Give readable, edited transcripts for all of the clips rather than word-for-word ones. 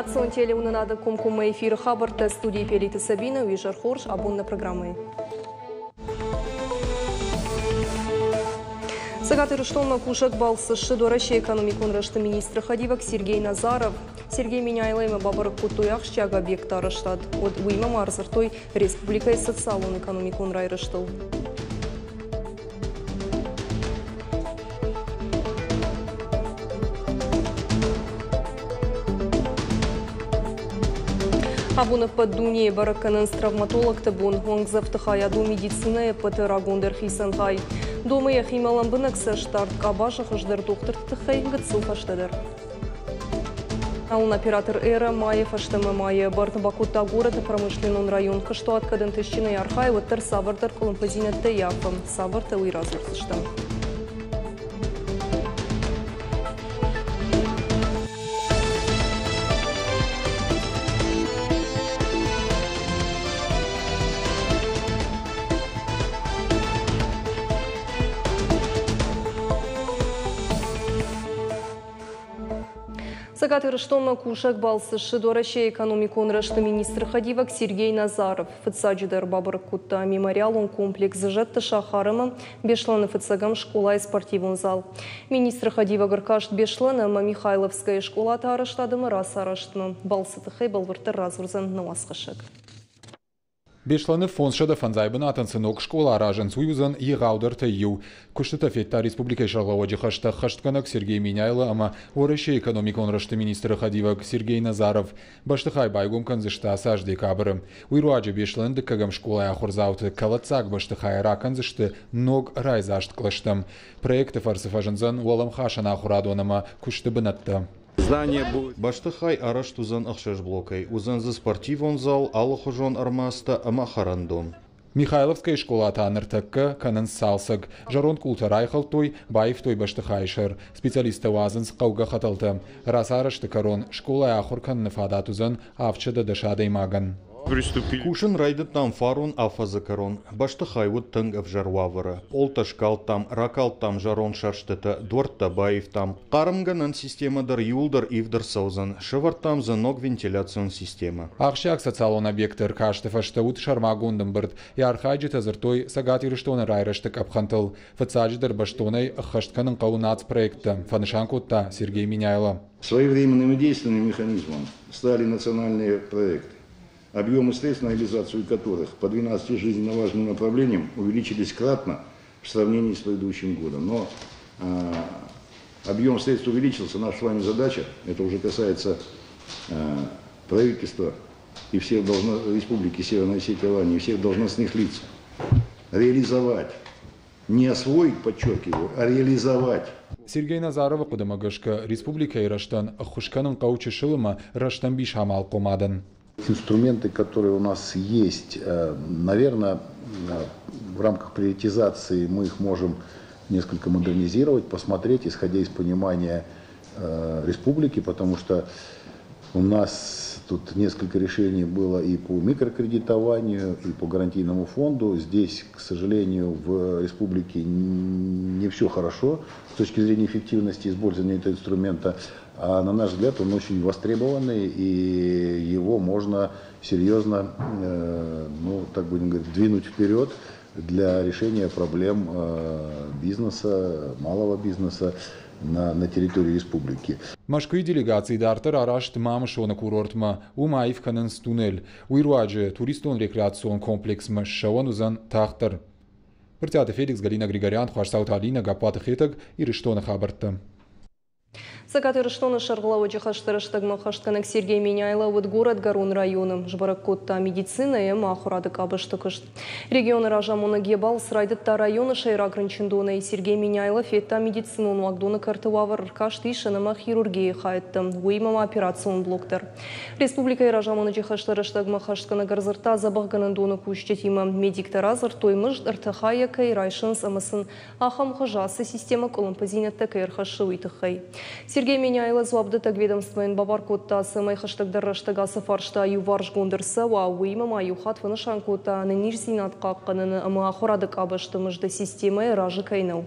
Национ телеуынынады комкоммӕ эфиры хабӕрттӕ, студийы Пелиты Сабина, уе зӕр хорз, абон нӕ программӕйы. Цӕгат Ирыстонмӕ кусӕг балцы ссыд Уӕрӕсейы экономикон рӕзты министры хӕдивӕг Сергей Назаров. Сергей Меняйлоимӕ бабӕрӕг кодтой ахсджиаг объектты арӕзтад. Уӕд уыимӕ ма ӕрдзырдтой республикӕйы социалон-экономикон райрӕзтыл. Абон ӕппӕт дунейы бӕрӕг кӕнынц травматологты бон. Уӕнгдзӕфты хайад у медицинӕйы ӕппӕты рагондӕр хицӕн хай. Домы йӕхимӕ лӕмбынӕг цӕстдард къабазы хуыздӕр дохтырты тыххӕй гыццыл фӕстӕдӕр. Оператор «Эра» майы фӕстӕмӕ майы бӕрны бакодта горӕты промышленнон район. Куыстуат кӕд ӕнтыстджынӕй архайы, уӕддӕр цавӕрдӕр къуылымпыдзинӕдтӕ ййафы. Цавӕртӕ, уый радзурдзыстӕм. Цӕгат Ирыстонмӕ кусӕг балцы ссыд Уӕрӕсейы экономикон рӕзты министры хӕдивӕг Сергей Назаров. Фыццаджыдӕр бабӕрӕг кодта мемориалон комплекс Зӕдты сахар ӕмӕ Беслӕны фыццӕгӕм скъолайы спортивон зал. Министры хӕдивӕг ӕркаст Беслӕны ӕмӕ Михайловскӕйы скъолаты арӕзтад ӕмӕ рацарӕзтмӕ. Балцы тыххӕй бӕлвырддӕр радзурдзӕн нӕ уацхӕссӕг. Беслӕны 505 бынатӕн цы ног скъола аразынц, уый уыдзӕн егъаудӕртӕй иу. Куыстытӕ федта республикӕйы сӕргълӕууӕджы хӕстӕ ӕххӕстгӕнӕг Сергей Меняйло ӕмӕ Уӕрӕсейы экономикон рӕзты министры хӕдивӕг Сергей Назаров. Бӕстыхай байгом кӕндзысты ацы аз декабры. Уый руаджы Беслӕны дыккӕгӕм скъолайы ахуырдзауты кӕлӕддзаг бӕстыхайӕ ракӕндзысты ног райдзаст кълӕстӕм. Проекты фӕрцы фӕзындзӕн уӕлӕмхасӕн ахуырадон ӕмӕ куысты бынӕттӕ. Здание будет. Бӕстыхай арӕзт уыдзӕн ӕхсӕз блокӕй. Уыдзӕн дзы спортивон зал, алыхуызон ӕрмадзтӕ ӕмӕ хӕрӕндон. Михайловскӕйы скъола та ныртӕккӕ кӕнынц цалцӕг. Зӕронд къултӕ райхӕлдтой, баивтой бӕстыхайы сӕр. Специалисттӕ уадзынц хъӕугӕ хӕтӕлтӕ. Рацарӕзты кӕрон скъолайы ахуыр кӕныны фадат уыдзӕн 710 адӕймагӕн. Кусын райдыдтам фарон афӕдзы кӕрон. Бӕстыхай уыд тынг ӕвзӕр уавӕры. Пъолтӕ скалдтам, ракалдтам зӕронд сӕрстытӕ, дуӕрттӕ баивтам. Хъармгӕнӕн системӕ дӕр иууылдӕр ивд ӕрцӕудзӕн. Сӕвӕрдтам дзы ног вентиляцион системӕ. Ахсджиаг социалон объекты ӕркасты фӕстӕ уыд сӕрмагонд ӕмбырд. Йӕ архайджытӕ дзырдтой Цӕгат Ирыстоны райрӕзты къӕпхӕнтыл. Фыццаджыдӕр бӕстонӕй ӕххӕст кӕнын хъӕуы нацпроекттӕ, фӕнысан кодта Сергей Меняйло. Своевременным и действенным механизмом стали национальные проекты, объемы средств, на реализацию которых по 12 жизненно важным направлениям увеличились кратно в сравнении с предыдущим годом. Но объем средств увеличился, наша с вами задача, это уже касается правительства и всех Республики Северная Осетия, Алания, и всех должностных лиц, реализовать, не освоить, подчеркиваю, а реализовать. Сергей Назаровы хъуыдымӕ гӕсгӕ, республикӕйы рӕзтӕн ӕххуыс кӕнын хъӕуы чысыл ӕмӕ рӕстӕмбис амалхъомадӕн. Инструменты, которые у нас есть, наверное, в рамках приоритизации мы их можем несколько модернизировать, посмотреть, исходя из понимания республики, потому что у нас тут несколько решений было и по микрокредитованию, и по гарантийному фонду. Здесь, к сожалению, в республике не все хорошо с точки зрения эффективности использования этого инструмента. А на наш взгляд, он очень востребованный, и его можно серьезно, ну, так будем говорить, двинуть вперед для решения проблем бизнеса, малого бизнеса на территории республики. Мӕскуыйы делегаци дарддӕр араст Мамысоны курортмӕ. Уым аив кӕнынц туннель. Уый руаджы туристон-рекреацион комплексмӕ ссӕуӕн уыдзӕн тагъддӕр. Брытъиаты Феликс, Галина Григорян, Хуасдзауты Алинӕ, Гаппуаты Хетӕг, Ирыстоны хабӕрттӕ. Цӕгат Ирыстоны сӕргълӕууӕджы хӕсты рӕстӕгмӕ ӕххӕстгӕнӕг Сергей Меняйло уыд горӕтгӕрон районы. Сбӕрӕг кодта медицинӕйы ӕмӕ ахуырады къабӕзты куыст. Регионы разамонӕг йӕ балц райдыдта районы сӕйраг рынчындонӕй. Сергей Меняйло федта медицинон уагдоны кӕрты уавӕр, ӕркастис ӕмӕ хирургийы хайӕдты, уыимӕ ма операцион блок дӕр. Республикӕйы разамонӕджы хӕсты рӕстӕгмӕ ӕххӕстгӕнӕг ӕрдзырдта дзӕбӕхгӕнӕндоны кусджытимӕ. Медиктӕ радзырдтой, мызд ӕртӕ хайӕ кӕй райсынц ӕмӕ сын ахӕм хуызы ацы системӕ къуылымпыдзинӕдтӕ кӕй ӕрхӕссы, уый тыххӕй. Сергей Меняйло дзуапдӕттӕг ведомствойӕн бабар кодта, цӕмӕй хӕстӕгдӕр рӕстӕг ацы фарста иуварсгонд ӕрцӕуа, уыимӕ ма иу хатт фӕнысан кодта, ӕнӕниздзинад хъахъхъӕныны ӕмӕ ахуырады къабӕзты мызды системӕйы разы кӕй нӕу.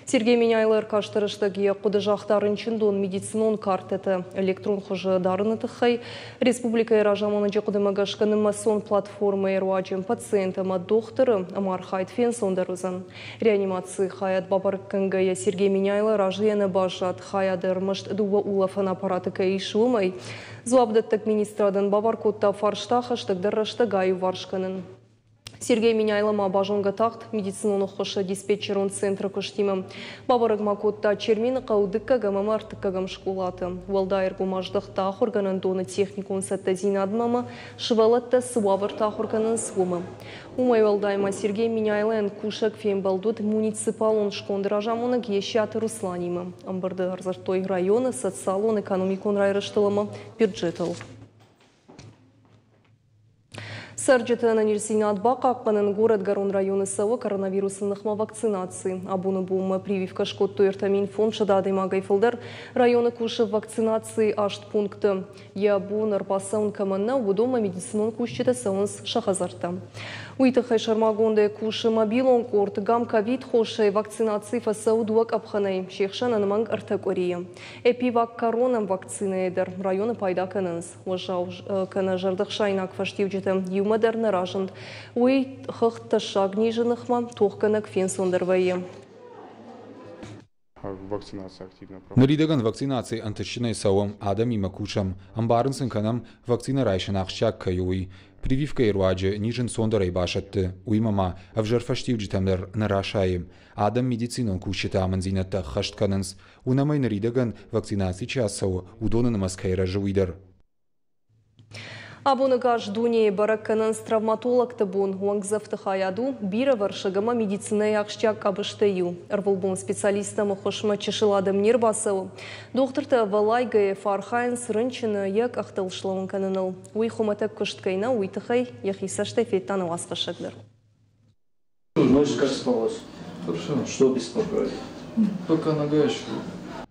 Сергей Меняйло ӕркасты рӕстӕг йӕ хъуыды загъта рынчындон медицинон картӕтӕ электрон хуызы дарыны тыххӕй. Республикӕйы разамонӕджы хъуыдымӕ гӕсгӕ нымӕцон платформӕйы руаджы пациент ӕмӕ дохтыры ӕмархайд фенцондӕр уыдзӕн. Реанимацийы хайад бабӕрӕг кӕнгӕйӕ Сергей Меняйло разыйӕ нӕ баззад, хайады ӕрмӕст дыууӕ улӕфӕн аппараты кӕй ис, уымӕй. Дзуапдӕттӕг министрадӕн бабар кодта фарста хӕстӕгдӕр рӕстӕг аиуварс кӕнын. Сергей Меняйло ма базонгӕ тагъд медицинон ӕххуысы диспетчерон центры куыстимӕ. Бабӕрӕг ма кодта Чермены хъӕуы дыккӕгӕм ӕмӕ ӕртыккӕгӕм скъолаты. Уӕлдай ӕргом аздӕхта ахуыргӕнӕндоны техникон цӕттӕдзинадмӕ ӕмӕ сывӕллӕттӕ цы уавӕрты ахуыр кӕнынц, уымӕ. Уымӕй уӕлдай ма Сергей Меняйлойӕн кусӕг фембӕлд уыд муниципалон сконды разамонӕг Есиаты Русланимӕ. Ӕмбырды ӕрдзырдтой районы социалон-экономикон райрӕзтыл ӕмӕ бюджетыл. Цӕрджыты ӕнӕниздзинад бахъахъхъӕнын Горӕтгӕрон районы цӕуы коронавирусы ныхмӕ вакцинаци. Абоны бонмӕ прививкӕ скодтой 3500 адӕймагӕй фылдӕр. Районы кусы вакцинацийы аст пункты. Йӕ бон ӕрбацӕуын кӕмӕн нӕу, уыдонмӕ медицинон кусджытӕ цӕуынц сӕ хӕдзӕрттӕм. Уый тыххӕй сӕрмагондӕй кусы мобилон къорд Гам-ковид хосӕй вакцинаци фӕцӕуы дыууӕ къӕпхӕнӕй, се хсӕн ӕнӕмӕнг ӕртӕ къуырийы. Эпивак-корона вакцинӕйӕ дӕр районы пайда кӕнынц. Уӕззау кӕнӕ зӕрдӕхсаинаг фӕстиуджытӕ иумӕ дӕр нӕ разынд. Уый хыгъд тӕссаг низы ныхмӕ тохгӕнӕг фенцондӕр вӕййы. Ныридӕгӕн вакцинаци ӕнтыстджынӕй цӕуы, адӕмимӕ кусӕм, ӕмбарын сын кӕнӕм, вакцинӕ райсын ахсджиаг кӕй у, уый. Прививкӕйы руаджы низ ӕнцондӕрӕй басӕтты, уыимӕ ма ӕвзӕр фӕстиуджытӕм дӕр нӕ расайы. Адӕм медицинон кусджыты амынддзинӕдтӕ ӕххӕст кӕнынц. Уынӕм ӕй ныридӕгӕн, вакцинаци чи ацӕуы, уыдоны нымӕц кӕй рӕзы, уый дӕр. Абоны газ дунейы бӕрӕг кӕнынц травматологты бон. Уӕнгдзӕфты хайад у бирӕвӕрсыг ӕмӕ медицинӕйы ахсджиаг къабӕзтӕй иу. Ӕрвылбон специалисттӕм ӕххуысмӕ чысыл адӕм не рбацӕуы. Дохтыртӕ ӕвӕллайгӕйӕ фӕархайынц рынчыны йӕ къӕхтыл слӕууын кӕныныл. Уый хуымӕтӕг куыст кӕй нӕу, уый тыххӕй йӕхи цӕстӕй федта нӕ уацхӕссӕг дӕр. Ночь как спалось? Хорошо. Что беспокоит? Пока нога еще.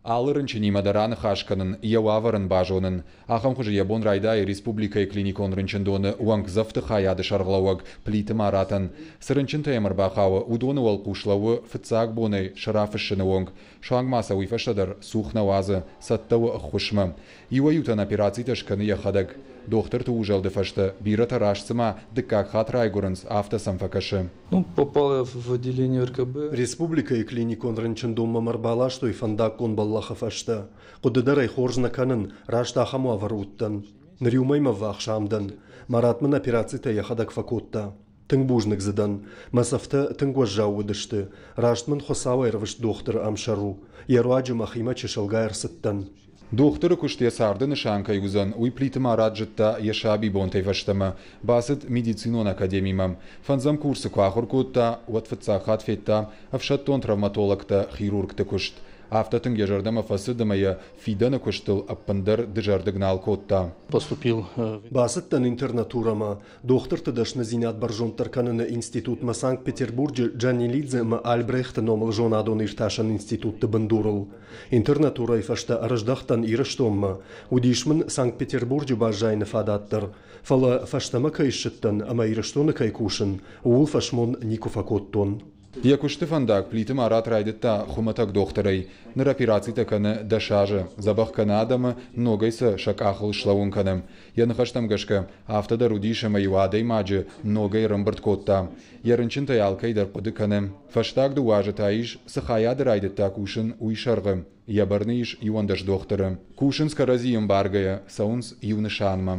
Алы рынчынимӕ дӕр аныхас кӕнын, йӕ уавӕр ын базонын. Ахӕм хуызы йӕ бон райдайы республикӕйы клиникон рынчындоны уӕнгдзӕфты хайады сӕргълӕууӕг Плиты Маратӕн. Цы рынчынтӕ йӕм ӕрбахауы, уыдоны уӕлхъус лӕууы фыццаг бонӕй сӕ рафыссыны онг. Суанг ма сӕ уый фӕстӕ дӕр цух нӕ уадзы, цӕттӕ у ӕххуысмӕ. Иуӕй-иутӕн операцитӕ скӕны йӕхӕдӕг. Дохтырты узӕлды фӕстӕ бирӕтӕ раст цыма дыккаг хатт райгуырынц, афтӕ сӕм фӕкӕсы. Ну, попал я в отделение РКБ. Республикӕйы клиникон рынчындонмӕ мӕ ӕрбаластой фӕндаггон бӕллӕхы фӕстӕ. Хъуыды дӕр ӕй хорз нӕ кӕнын, раст ахӕм уавӕры уыдтӕн. Ныр иу мӕймӕ ӕввахс ам дӕн. Марат мын операцитӕ йӕхӕдӕг фӕкодта. Тынг бузныг дзы дӕн. Мӕ цӕфтӕ тынг уӕззау уыдысты. Раст мын Хуыцауӕй ӕрвыст дохтыры ӕмсӕр у. Йӕ руаджы мӕхимӕ чысылгай ӕрцыдтӕн. Дохтыры куыст йӕ царды нысан кӕй уыдзӕн, уый Плиты Марат зыдта йӕ сабибонтӕй фӕстӕмӕ. Бацыд медицинон академимӕ. Фӕндзӕм курсы куы ахуыр кодта, уӕд фыццаг хатт федта ӕфсӕддон травматологтӕ-хирургты куыст. Афтӕ тынг йӕ зӕрдӕмӕ фӕцыд ӕмӕ йӕ фидӕны куыстыл ӕппындӕр дызӕрдыг нал кодта. Поступил Бацыдтӕн интернатурӕмӕ. Дохтырты дӕсныдзинад бӕрзонддӕр кӕныны институтмӕ Санкт-Петербурджы Джанелидзе ӕмӕ Альбрехты номыл зонадон-иртасӕн институтты бындурыл. Интернатурӕйы фӕстӕ ӕрыздӕхтӕн Ирыстонмӕ. Уыдис мын Санкт-Петербурджы баззайыны фадат дӕр. Фӕлӕ фӕстӕмӕ кӕй ссыдтӕн ӕмӕ Ирыстоны кӕй кусын, ууыл фӕсмон никуы фӕкодтон. Йӕ куысты фӕндаг Плиты Марат райдыдта хуымӕтӕг дохтырӕй. Ныр операцитӕ кӕны 10 азы, дзӕбӕх кӕны адӕмы, ногӕй сӕ сӕ къахыл слӕууын кӕны. Йӕ ныхӕстӕм гӕсгӕ, афтӕ дӕр уыдис ӕмӕ-иу адӕймаджы ногӕй ӕрӕмбырд кодта. Йӕ рынчынтӕй алкӕй дӕр хъуыды кӕны. Фӕстаг дыууӕ азы та ис, цы хайады райдыдта кусын, уый сӕргъы. Йӕ бӕрны ис 11 дохтыры. Кусынц кӕрӕдзийы ӕмбаргӕйӕ, цӕуынц иу нысанмӕ.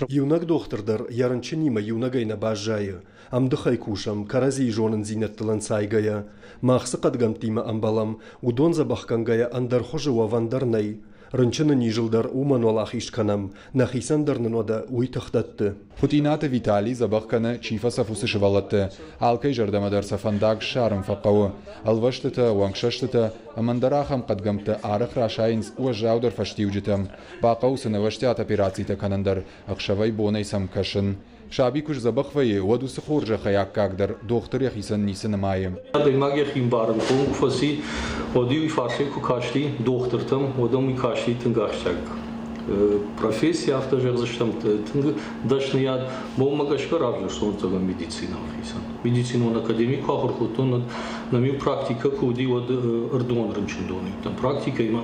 Иунӕг дохтыр дӕр йӕ рынчынимӕ иунӕгӕй нӕ баззайы. Ӕмдыхӕй кусӕм, кӕрӕдзийы зонындзинӕдтыл ӕнцайгӕйӕ. Мах цы хъӕдгӕмттимӕ ӕмбӕлӕм, уыдон дзӕбӕхгӕнгӕйӕ ӕндӕр хуызы уӕвӕн дӕр нӕй. Рынчыны низыл дӕр уымӕн уӕлахиз кӕнӕм, нӕхицӕн дӕр нын уӕдӕ уый тых дӕтты. Хуытъинаты Виталий дзӕбӕх кӕны, чи фӕцӕф, уыцы сывӕллӕтты. Алкӕй зӕрдӕмӕ дӕр сӕ фӕндаг ссарын фӕхъӕуы. Ӕлвӕстытӕ, уӕнгсӕстытӕ ӕмӕ ӕндӕр ахӕм хъӕдгӕмттӕ арӕх расайынц уӕззаудӕр фӕстиуджытӕм. Бахъӕуы сын ӕвӕстиат операцитӕ кӕнын дӕр, ӕхсӕвӕй-бонӕй сӕм кӕсын. Саби куы сдзӕбӕх вӕййы, уӕд уыцы хорзӕхӕй аккагдӕр дохтыр йӕхицӕн ницы нымайы. Адӕймаг йӕхи ӕмбарынхъом куы фӕци, уӕд-иу уый фарсӕй куы касти дохтыртӕм, уӕд ӕм уый касти тынг ахсджиаг. Професси, афтӕ зӕгъдзыстӕм, тынг дӕсныйад. Мӕнмӕ гӕсгӕ равзӕрстон ӕцӕгӕн медицинӕ мӕхицӕн. Медицинон академи куы ахуыр кодтон, уӕд нӕм-иу практикӕ куы уыди, уӕд ӕрдон рынчындоны уыдтӕн практикӕимӕ.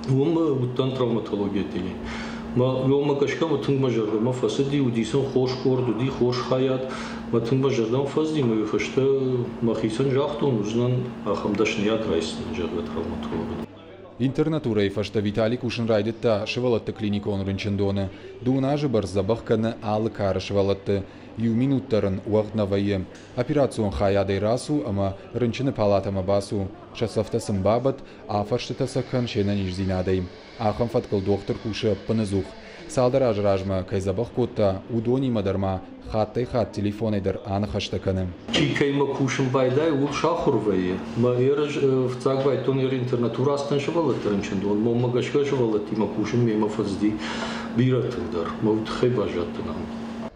Уым уыдтӕн травматологийы отделенийы. Мӕ гӕсгӕ мӕ тынг мӕ зӕрдӕмӕ фӕцыди, уыди сын хорз къорд, уыди хорз хайад. Мӕ тынг мӕ зӕрдӕмӕ фӕцыди, мӕ уый фӕстӕ мӕхицӕн загътон, уыдзынӕн ахӕм дӕсныйад райсдзынӕн, зӕгъгӕ, травматологы. Интернатурӕйы фӕстӕ Виталий кусын райдыдта сывӕллӕтты клиникон рынчындоны. Дыууын азы бӕрц дзӕбӕх кӕны алы кары сывӕллӕтты. Иу минут дӕр ын уӕгъд нӕ вӕййы. Операцион хайадӕй рацу ӕмӕ рынчыны палатӕмӕ бацу, сӕ цӕфтӕ сын бабӕтт, афӕрстытӕ сӕ кӕн се нӕниздзинадӕй. Ахӕм фӕткыл дохтыр кусы ӕппынӕдзух. Цалдӕр азы размӕ кӕй дзӕбӕх кодта, уыдонимӕ дӕр ма хаттӕй-хатт телефонӕй дӕр аныхӕстӕ кӕны. Чи кӕимӕ кусын байдайы, ууыл сахуыр вӕййы. Мӕ ерыс фыццаг байдтон ер интернатурӕ ацыдтӕн сывӕллӕтты рынчындон. Мӕнмӕ гӕсгӕ сывӕллӕттимӕ кусын мемӕ фӕцыди бирӕ тынгдӕр. Мӕ уый тыххӕй баззадтӕн ам.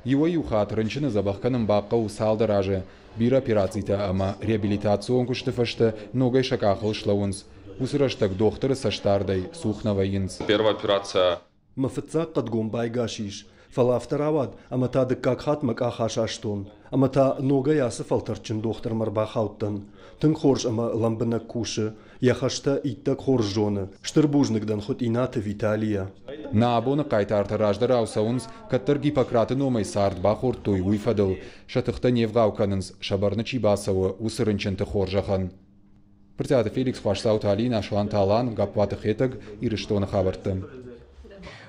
Иуӕй-иу хатт рынчыны дзӕбӕх кӕнын бахъӕуы цалдӕр азы. Бирӕ операцитӕ ӕмӕ реабилитацион куысты фӕстӕ ногӕй сӕ къахыл слӕууынц. Уыцы рӕстӕг дохтыры цӕстдардӕй цух нӕ вӕййынц. Первая операция. Мӕ фыццаг хъӕдгом байгас ис, фӕлӕ афтӕ рауад, ӕмӕ та дыккаг хатт мӕ къах асастон, ӕмӕ та ногӕй ацы фӕлтӕрдджын дохтырмӕ ӕрбахаудтӕн. Тынг хорз ӕмӕ лӕмбынӕг кусы, йӕ хӕстӕ иттӕг хорз зоны. Стыр бузныг дӕн Хуытъинаты Виталийӕ. Нӕ абоны хъайтартӕ раздӕрау цӕуынц, кӕддӕр Гиппократы номӕй цард бахордтой, уый фӕдыл. Сӕ тыхтӕ не вгъау кӕнынц, сӕ бӕрны чи бацӕуы, уыцы рынчынты хорзӕхӕн. Брытъиаты Феликс, Хуасдзауты Алинӕ, Сланты Алан, Гаппуаты Хетӕг, Ирыстоны хабӕрттӕ.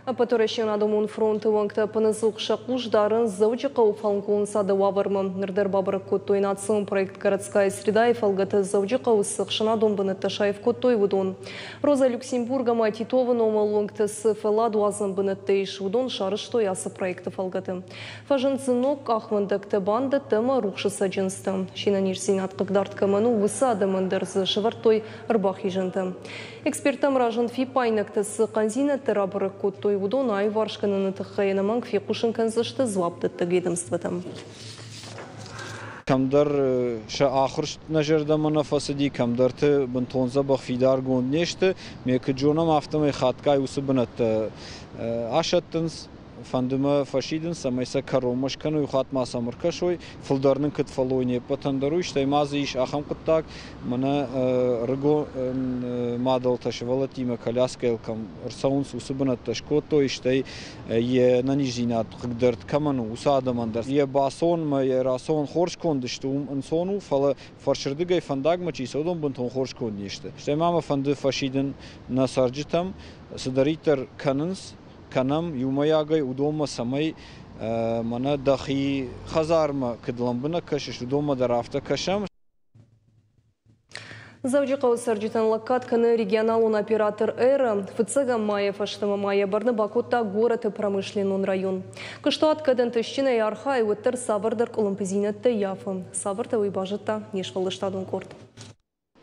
Ӕппӕтуӕрӕсейон адӕмон фронты уӕнгтӕ ӕппынӕдзух сӕ хъус дарынц Дзӕуджыхъӕуы фӕлгонцады уавӕрмӕ. Ныр дӕр бабӕрӕг кодтой национ проект «Городская среда»-йы фӕлгӕты Дзӕуджыхъӕуы цы ӕхсӕнадон бынӕттӕ саив кодтой, уыдон. Роза Люксембург ӕмӕ Титовы номыл уынгты цы фӕлладуадзӕн бынӕттӕ ис, уыдон сарӕзтой ацы проекты фӕлгӕты. Фӕзынд дзы ног къахвӕндӕгтӕ, бандӕттӕ ӕмӕ рухсы цӕджындзтӕ. Се нӕниздзинад хъыгдард кӕмӕн у, уыцы адӕмӕн дӕр дзы сӕвӕрдтой ӕрбахизӕнтӕ. Эксперттӕм разынд фиппаинӕгтӕ, цы хъӕндзинӕдтӕ рабӕрӕг кодтой, уыдон аиуварс кӕныны тыххӕй ӕнӕмӕнг фехъусын кӕндзысты дзуапдӕттӕг ведомствотӕм. Кӕмдӕр сӕ ахуырст нӕ зӕрдӕмӕ нӕ фӕцыди, кӕмдӕрты бынтон дзӕбӕх фидаргонд не сты. Ме куыд зонӕм, афтӕмӕй хатгай уыцы бынӕттӕ асӕттынц, Фӕнды мӕ фӕсидын, цӕмӕй сӕ кӕронмӕ скӕной, хатт ма сӕм ӕркӕсой, фылдӕр нын куыд фӕллой не ппӕтӕн дӕр уый, стӕй ма дзы ис ахӕм хъуыддаг, мӕнӕ ӕрыгон мадӕлтӕ сывӕллӕттимӕ коляскӕйыл кӕм ӕрцӕуынц, уыцы бынӕттӕ скодтой, стӕй йе нӕниздзинад хъыгдӕрд кӕмӕн у, уыцы адӕмӕн дӕр. Йӕ бацӕуынмӕ, йӕ рацӕуын хорз конд сты, уым ӕнцон у, фӕлӕ фӕрсырдыгӕй фӕндагмӕ чи цӕуы, уыдон бынтон хорз конд не сты. Стӕй ма мӕ фӕнды фӕсидын нӕ цӕрджытӕм, цыдӕриддӕр кӕнынц, кӕнӕм иумӕйагӕй уыдонмӕ, цӕмӕй мӕнӕ дӕхи хӕдзармӕ куыд лӕмбынӕг кӕсыс, уыдонмӕ дӕр афтӕ кӕсӕм. Дзӕуджыхъӕуы цӕрджытӕн лӕггад кӕны регионалон оператор «Эра». Фыццӕгӕм майӕ фӕстӕмӕ ма йӕ бӕрны бакодта горӕты промышленнон район. Куыстуат кӕд ӕнтыстджынӕй архайы, уӕддӕр цавӕрдӕр къуылымпыдзинӕдтӕ ййафы. Цавӕртӕ, уый базыдта не сфӕлдыстадон къорд.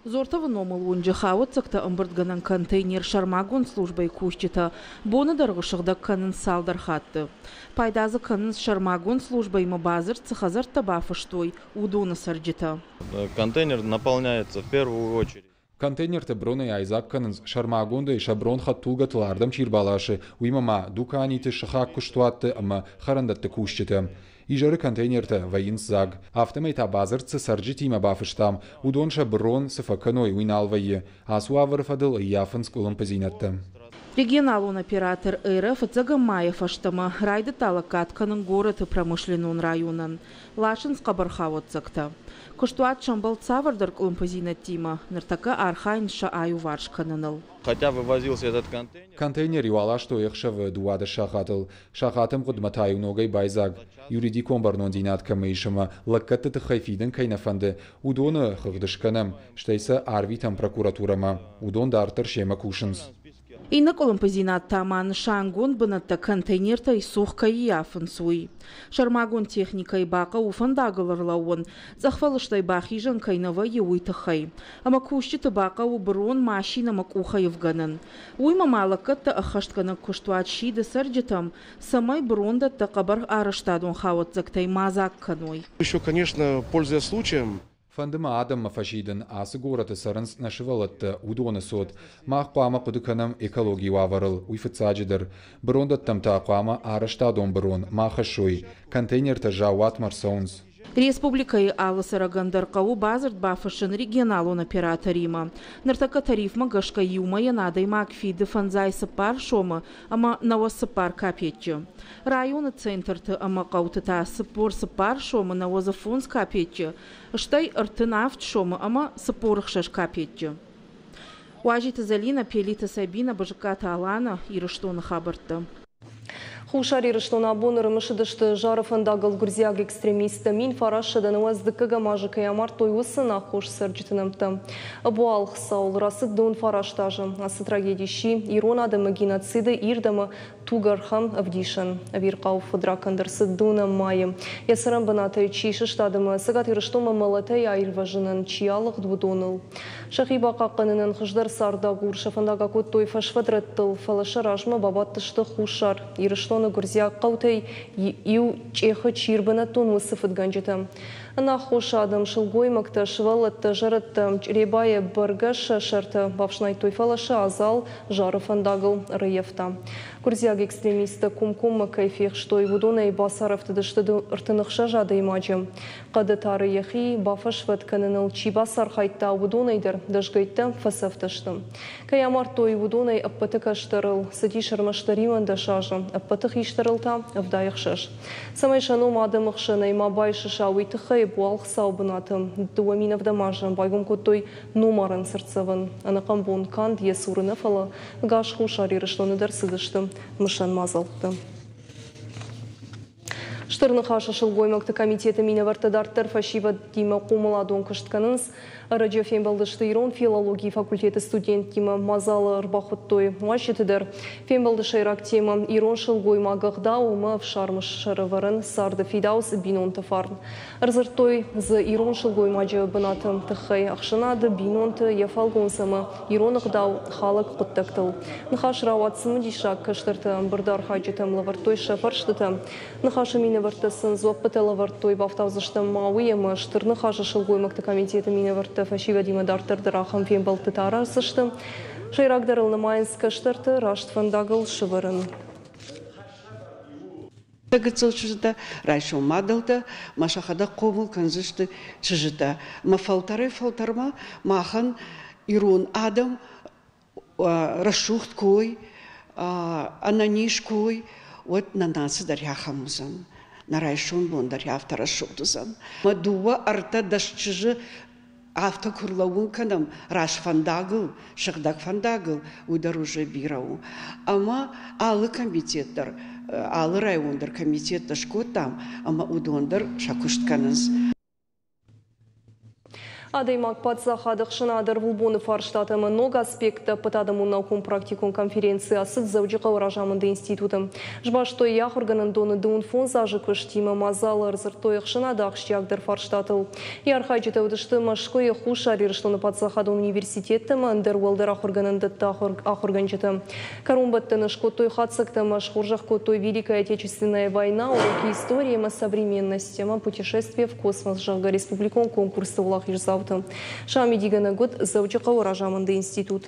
Зортовы номыл уынджы хауӕццӕгтӕ ӕмбырдгӕнӕн контейнер сӕрмагонд службӕйы кусджытӕ боны дӕргъы сыгъдӕг кӕнынц цалдӕр хатты. Пайда дзы кӕнынц сӕрмагонд службӕимӕ бадзырд цы хӕдзӕрттӕ бафыстой, уыдоны цӕрджытӕ. Контейнер наполняется в первую очередь. Контейнертӕ бронӕй айдзаг кӕнынц, сӕрмагондӕй сӕ брон хӕдтулгӕтыл ардӕм чи рбаласы, уыимӕ ма дуканиты, сыхаг куыстуӕтты ӕмӕ хӕрӕндӕтты кусджытӕ. Изӕры контейнертӕ вӕййынц дзаг. Афтӕмӕй та бадзырд цы цӕрджытимӕ бафыстам, уыдон сӕ бырон цы фӕкӕной, уый нал вӕййы. Ацы уавӕры фӕдыл ӕййафынц къуылымпыдзинӕдтӕ. Регионалон оператор «Эра» фыццӕгӕм майӕ фӕстӕмӕ райдыдта лӕггад кӕнын горӕты промышленнон районӕн. Ласынц хъӕбӕрхауӕццӕгтӕ. Куыстуат сӕмбӕлд цавӕрдӕр къуылымпыдзинӕдтимӕ, ныртӕккӕ архайынц сӕ аиуварс кӕныныл. Хотя вывозился этот контейнер. Контейнер-иу аластой ӕхсӕвы 12 сахатыл, сахаты ӕмгъуыдмӕ та-иу ногӕй байдзаг. Юридикон бӕрнондзинад кӕмӕ ис ӕмӕ лӕггӕдты тыххӕй фидын кӕй нӕ фӕнды, уыдоны хыгъд скӕнӕм, стӕй сӕ арвитӕм прокуратурӕмӕ. Уыдон дарддӕр семӕ кусынц. Иннӕ къуылымпыдзинад та ма нысангонд бынӕттӕ контейнертӕй цух кӕй ӕййафынц, уый. Сӕрмагонд техникӕйы бахъӕуы фӕндагыл ӕрлӕууын, цъӕхфӕлыстӕй бахизӕн кӕй нӕ вӕййы, уый тыххӕй. Ӕмӕ кусджыты бахъӕуы бырон машинӕмӕ къухӕй ӕвгӕнын. Уыимӕ ма лӕггӕдтӕ ӕххӕстгӕнӕг куыстуат сиды цӕрджытӕм, цӕмӕй бырондӕттӕ хъӕбӕр арӕзтадон хауӕццӕгтӕй ма дзаг кӕной. Еще, конечно, пользуясь случаем, Фӕнды мӕ адӕммӕ фӕсидын, ацы горӕты цӕрынц нӕ сывӕллӕттӕ, уыдоны цот. Мах хъуамӕ хъуыды кӕнӕм экологийы уавӕрыл, уый фыццаджыдӕр. Бырондӕттӕм та хъуамӕ арӕзтадон бырон ма хӕссой, контейнертӕ заууатмӕ ӕрцӕуынц. Республикӕйы алы цӕрӕгӕн дӕр хъӕуы бадзырд бафыссын регионалон операторимӕ. Ныртӕккӕ тарифмӕ гӕсгӕ иумӕйӕн адӕймаг фиды 54 сомы ӕмӕ 94 капеччы. Районы центрты ӕмӕ хъӕуты та 44 сомы 95 капеччы, стӕй 37 сомы ӕмӕ 46 капеччы. Уазиты Зӕлинӕ, Пелиты Сабина, Бызыккаты Алана, Ирыстоны хабӕрттӕ. Хуссар Ирыстоны абон ӕрымысыдысты Зары фӕндагыл гуырдзиаг экстремисттӕ 1991 азы кӕй амардтой, уыцы ӕнаххос цӕрджыты нӕмттӕ. Ӕбуалгъ цауыл рацыд 19 азы. Ацы трагеди сси ирон адӕмы геноциды ирд ӕмӕ тугӕрхӕм ӕвдисӕн. Ӕвирхъау фыдракӕнд ӕрцыд дыууынӕм майы. Йӕ цӕрӕн бынатӕй чи сыстад ӕмӕ Цӕгат Ирыстонмӕ мӕлӕтӕй аирвӕзынӕн чи алыгъд, уыдоныл. Сӕхи бахъахъхъӕнынӕн хуыздӕр цардагур сӕ фӕндаг акодтой фӕсвӕд рӕттыл, фӕлӕ сӕ размӕ бабадтысты Хуссар Ирыстоны гуырдзиаг хъӕутӕй иу Чъехы чи ӕрбынӕттон, уыцы фыдгӕнджытӕ. Ӕнаххос адӕм, сылгоймӕгтӕ, сывӕллӕттӕ, зӕрӕдтӕ Чъребайы бӕргӕ сӕ сӕртӕ бафснайдтой, фӕлӕ сӕ адзал Зары фӕндагыл ӕрӕййӕфта. Гуырдзиаг экстремисттӕ комкоммӕ кӕй фехстой, уыдонӕй бацарӕфтыдысты 36 адӕймаджы. Хъӕды тары йӕхи бафӕсвӕд кӕныныл чи бацархайдта, уыдонӕй дӕр дӕсгӕйттӕ фӕцӕфтӕ сты. Кӕй амардтой, уыдонӕй ӕппӕты кӕстӕрыл цыдис ӕрмӕстдӕр 11 азы, ӕппӕты хистӕрыл та 76. Цӕмӕй сӕ ном адӕмы хсӕнӕй ма байсыса, уый тыххӕй ӕбуалгъ цауы бынаты 2007 азы байгом кодтой номарӕн цыртдзӕвӕн. Ӕнӕхъӕн бон канд йӕ цуры нӕ, фӕлӕ ӕгас Хуссар Ирыстоны дӕр цыдысты мысӕн мадзӕлттӕ. Стыр Ныхасы сылгоймӕгты комитеты минӕвӕрттӕ дарддӕр фӕсивӕдимӕ хъомыладон куыст кӕнынц. Ӕрӕджы фембӕлдысты ирон филологийы факультеты студенттимӕ, мадзалы ӕрбахуыдтой уазджыты дӕр. Фембӕлды сӕйраг темӕ – ирон сылгоймаг ӕгъдау ӕмӕ ӕфсармы сӕрӕвӕрӕн, царды фидауц, бинонты фарн. Ӕрдзырдтой дзы ирон сылгоймаджы бынаты тыххӕй ӕхсӕнады, бинонты, йӕ фӕлгонц ӕмӕ ирон ӕгъдау халӕг хъуыддӕгтыл. Ныхас рауад цымыдисаг, кӕстӕртӕ ӕмбырды архайджытӕм лӕвӕрдтой сӕ фӕрстытӕ. Ныхасы минӕвӕрттӕ сын дзуӕппытӕ лӕвӕрдтой, бафтаудзыстӕм ма уый, ӕмӕ Стыр Ныхасы сылгоймӕгты комитеты минӕвӕрттӕ фӕсивӕдимӕ дарддӕр дӕр ахӕм фембӕлдтытӕ араздзысты. Сӕйрагдӕрыл нымайынц кӕстӕрты раст фӕндагыл сӕвӕрын. Гыццыл чызджытӕ, райсом мадӕлтӕ, ма сӕхӕдӕг хъомыл кӕндзысты чызджытӕ. Мӕ фӕлтӕрӕй-фӕлтӕрмӕ махӕн ирон адӕм рӕсугъд кой, ӕнӕниз кой, уӕд нӕ наци дӕр ахӕм уыдзӕн. Нӕ райсом бон дӕр афтӕ рӕсугъд уыдзӕн. Мӕ дыууӕ, ӕртӕ дӕс чызджы афтӕ куы рлӕууын кӕнӕм раст фӕндагыл, сыгъдӕг фӕндагыл, уый дӕр уже бирӕ у. Ӕмӕ алы комитет дӕр, алы район дӕр комитеттӕ скодтам, ӕмӕ уыдон дӕр сӕ куыст кӕнынц. Адӕймаг паддзахады ӕхсӕнады ӕрвылбоны фарстатӕ ӕмӕ ног аспекттӕ ӕппӕтадӕмон наукон-практикон конференци ацыд Дзӕуджыхъӕуы разамынды институты. Сбастой йӕ ахуыргӕнӕндоны 25 азы куыстимӕ, мадзалы ӕрдзырдтой ӕхсӕнады ахсджиагдӕр фарстатыл. Йӕ архайджытӕ уыдысты Мӕскуыйы, Хуссар Ирыстоны паддзахадон университетты ӕмӕ ӕндӕр уӕлдӕр ахуыргӕнӕндӕтты ахуыргӕнджытӕ. Кӕронбӕттӕны скодтой хатдзӕгтӕ ӕмӕ схорзӕх кодтой Великая Отечественная война, уроки истории ӕмӕ современности ӕмӕ Путешествие в космос, зӕгъгӕ, республикон конкурсты уӕлахиздзауты. Сӕ амидигӕнӕг уыд Дзӕуджыхъӕуы разамынды институт.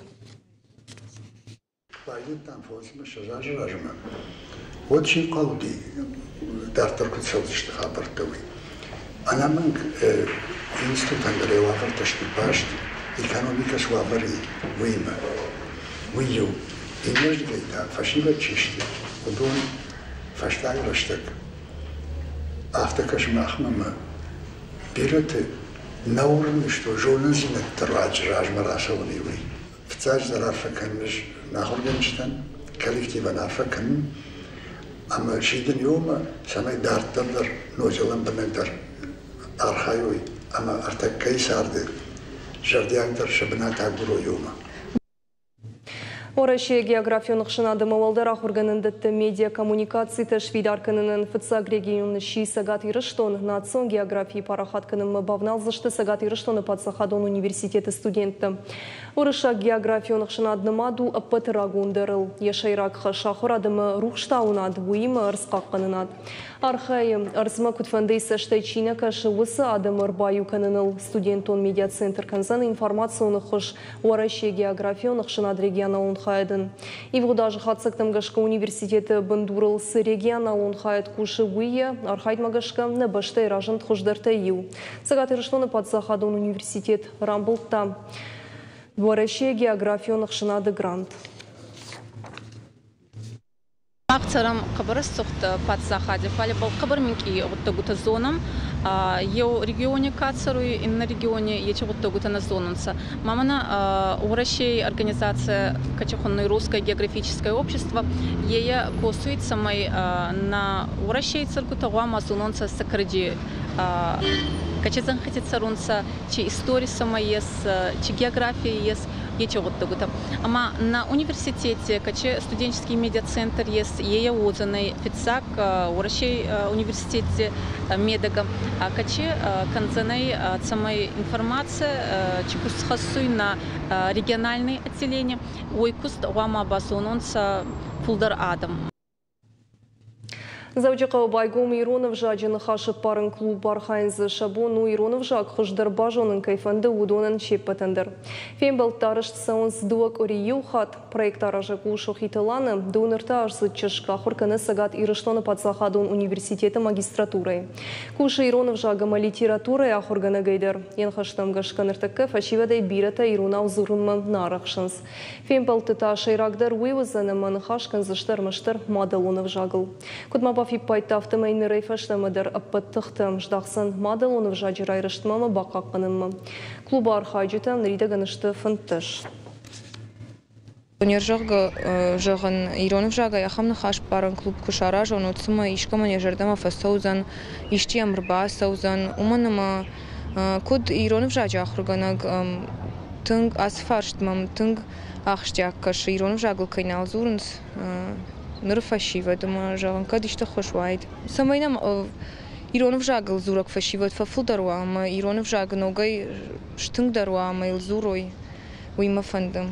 Райдыдтам 25 азы размӕ. Уӕд чи нхъӕл уыди, дарддӕр куыд цӕудзысты хабӕрттӕ, уый. Ӕнӕмӕнг институтӕн дӕр йӕ уавӕртӕ сты баст, экономикӕ цы уавӕр и, уыимӕ. Уый иу. Иннӕрдыгӕй та фӕсивӕд чи сты, уыдон фӕстаг рӕстӕг афтӕ кӕсы махмӕ ӕмӕ бирӕты нӕ уырны, что зонындзинӕдты руаджы размӕ рацӕуын уый. Фыццаджыдӕр арфӕ кӕнын ӕз нӕ ахуыргӕнджытӕн, коллективӕн арфӕ кӕнын ӕмӕ сидын иумӕ, цӕмӕй дарддӕр дӕр ноджы лӕмбынӕгдӕр архайой ӕмӕ ӕртӕккӕйы царды зӕрдиагдӕр сӕ бынат агурой иумӕ. Уӕрӕсейы географион ӕхсӕнад ӕмӕ уӕлдӕр ахуыргӕнӕндӕтты медиакоммуникацитӕ сфидар кӕнынӕн фыццаг регион сси Цӕгат Ирыстон. Национ географийы парахат кӕнынмӕ бавналдзысты Цӕгат Ирыстоны паддзахадон университеты студенттӕ. Уырыссаг географион ӕхсӕнад нымад у ӕппӕты рагондӕрыл. Йӕ сӕйраг хӕс ахуырад ӕмӕ рухстауынад, уыимӕ ӕрдз хъахъхъӕнынад. Архайы, ӕрдзмӕ куыдфӕндыйы цӕстӕй чи нӕ кӕсы, уыцы адӕмы ӕрбаиу кӕныныл. Студентон медиацентр кӕндзӕн информацион ӕххуыс Уӕрӕсейы географион ӕхсӕнад регионалон хайадӕн. Ивгъуыд азы хатдзӕгтӕм гӕсгӕ университеты бындурыл цы регионалон хайад кусы, уый йӕ архайдмӕ гӕсгӕ нӕ бӕстӕйы разынд хуыздӕртӕй иу. Цӕгат Ирыстоны паддзахадон университет рамбылдта Уӕрӕсейы географион ӕхсӕнады грант. Мах цӕрӕм хъӕбӕр рӕсугъд паддзахади, фал ибӕл хъӕбӕр минкъий гъуддӕгутӕ зонӕн. Еу региони ка цӕруй, иннӕ региони еци гъуддӕгутӕ нӕ зонунцӕ. Ма мӕнӕ Уӕрӕсей организаци, кӕци хуннуй Русское географическое общество, ее косуй, цӕмӕй нӕ Уӕрӕсей цӕргутӕ гъӕуама зононцӕ сӕ кӕрӕдзи кӕци зӕнхити цӕрунцӕ, чи истори сӕмӕ ес, чи географи ес, ечи гъуддӕгутӕ. Ӕма нӕ университете, кӕци студенческий медиацентр ес, ее уодзӕнӕй фиццаг Уӕрӕсей университетти медӕгӕ, кӕци кӕндзӕнӕй, цӕмӕй информаци чи куст хӕссуй нӕ региональный отделение, уой куст гъӕуама базононцӕ фулдӕр адӕм. Дзӕуджыхъӕуы байгом ирон ӕвзаджы ныхасӕппарӕн клуб. Архайын дзы сӕ бон у, ирон ӕвзаг хуыздӕр базонын кӕй фӕнды, уыдонӕн се ппӕтӕн дӕр. Фембӕлдтӕ арӕзт цӕуынц 2 къуыри иу хатт. Проект аразӕг у Сохиты Лана. 23-аздзыд чызг ахуыр кӕны Цӕгат Ирыстоны паддзахадон университеты магистратурӕйы. Кусы ирон ӕвзаг ӕмӕ литературӕйы ахуыргӕнӕгӕй дӕр. Йӕ ныхӕстӕм гӕсгӕ ныртӕккӕ фӕсивӕдӕй бирӕтӕ иронау дзурынмӕ нӕ арӕхсынц. Фембӕлдты та сӕйрагдӕр уый уыдзӕн, ӕмӕ ныхас кӕндзысты ӕрмӕстдӕр мадӕлон ӕвзагыл. Куыд ма бафиппайдта, афтӕмӕй нырӕй фӕстӕмӕ дӕр ӕппӕт тыхтӕ здахдзӕн мадӕлон ӕвзаджы райрӕзтмӕ ӕмӕ бахъахъхъӕнынмӕ. Клубы архайджытӕ ныридӕгӕн сты 15. Не зӕгъгӕ, зӕгъын, ирон ӕвзагӕй ахӕм ныхасбарӕн клуб куы саразон, уӕд цымӕ искӕмӕн йӕ зӕрдӕмӕ фӕцӕудзӕн, исчи йӕм ӕрбацӕудзӕн, уымӕн ӕмӕ куыд ирон ӕвзаджы ахуыргӕнӕг тынг ацы фарст мӕм тынг ахсджиаг кӕсы, ирон ӕвзагыл кӕй нал дзурынц ныры фӕсивӕд ӕмӕ, зӕгъын, кӕд исты ххуыс уаид. Цӕмӕй нӕм ирон ӕвзагыл дзурӕг фӕсивӕд фӕфылдӕр уа ӕмӕ ирон ӕвзаг ногӕй стынгдӕр уа ӕмӕ йыл дзурой, уый мӕ фӕнды.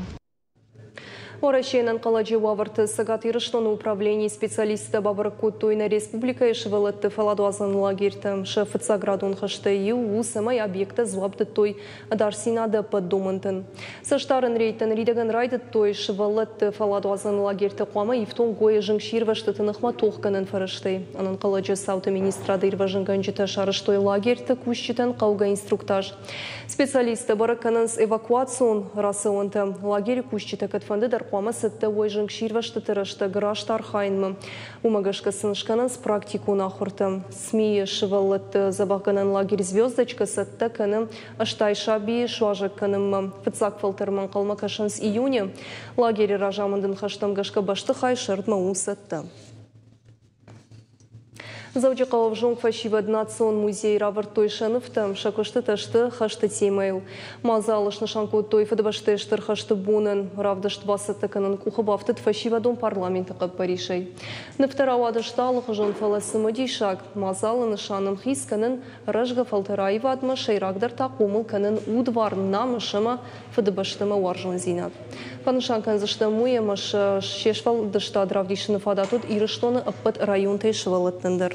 Уӕрӕсейы ӕнӕнхъӕлӕджы уавӕрты Цӕгат Ирыстоны управленийы специалисттӕ бабӕрӕг кодтой нӕ республикӕйы сывӕллӕтты фӕлладуадзӕн лагерьтӕ. Сӕ фыццаградон хӕстӕй иу у, цӕмӕй объекттӕ дзуапп дӕттой ӕдасдзинады ӕппӕт домӕнтӕн. Цӕстдарӕн рейдтӕ ныридӕгӕн райдыдтой. Сывӕллӕтты фӕлладуадзӕн лагерьтӕ хъуамӕ ифтонг уой зынгсирвӕзтыты ныхмӕ тохгӕнӕн фӕрӕзтӕй. Ӕнӕнхъӕлӕджы цауты министрады ирвӕзынгӕнджытӕ сарӕзтой лагерьты кусджытӕн хъӕугӕ инструктаж. Специалисттӕ бӕрӕг кӕнынц эвакуацион рацӕуӕнтӕ. Лагеры кусджытӕ кӕдфӕнды дӕр хъуамӕ цӕттӕ уой зынгсирвӕзтыты рӕстӕг раст архайынмӕ. Уымӕ гӕсгӕ сын скӕнынц практикон ахуыртӕ. СМИ-йы сывӕллӕтты дзӕбӕхгӕнӕн лагерь «Звездочка» цӕттӕ кӕны 80 сабийы суазӕг кӕнынмӕ. Фыццаг фӕлтӕрмӕ ӕнхъӕлмӕ кӕсынц июны. Лагеры разамынды ныхӕстӕм гӕсгӕ бӕстыхай сӕрдмӕ у цӕттӕ. Дзӕуджыхъӕуы ӕвзонг фӕсивӕд национ музейы равӕрдтой сӕ нывтӕ, сӕ куыстытӕ сты хӕсты темӕйыл. Мадзалы снысан кодтой Фыдыбӕстӕйы Стыр хӕсты бонӕн. Равдыст бацӕттӕ кӕнын къухы бафтыд фӕсивӕдон парламенты хъӕппӕрисӕй. Нывтӕ рауадысты алыхуызон, фӕлӕ цымыдисаг. Мадзалы нысан ӕмхиц кӕнын рӕзгӕ фӕлтӕры аивадмӕ, сӕйрагдӕр та хъомыл кӕнын удварн, намыс ӕмӕ Фыдыбӕстӕмӕ уарзондзинад. Фӕнысан кӕндзыстӕм уый, ӕмӕ се сфӕлдыстад равдисыны фадат уыд Ирыстоны ӕппӕт районтӕй сывӕллӕттӕн дӕр.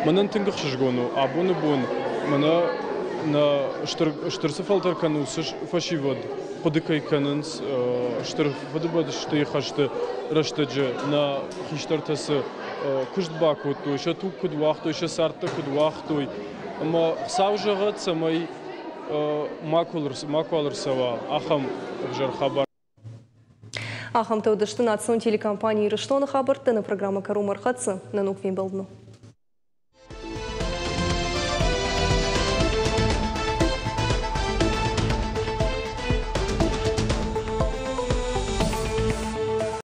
Мӕнӕн тынг ӕхсызгон у, абоны бон мӕнӕ нӕ стыр цы фӕлтӕр кӕны, уыцы фӕсивӕд хъуыды кӕй кӕнынц Стыр Фыдыбӕстӕйы хӕсты рӕстӕджы нӕ хистӕртӕ цы куыст бакодтой, сӕ туг куыд уагътой, сӕ цардтӕ куыд уагътой. Ӕмӕ Хуыцау зӕгъӕд, цӕмӕй макуал ӕрцӕуа ахӕм ӕвзӕр хабар. Ахӕмтӕ уыдысты национ телекомпани «Ирыстоны» хабӕрттӕ. Нӕ программӕ кӕронмӕ ӕрхӕццӕ. Нӕ ног фембӕлдмӕ.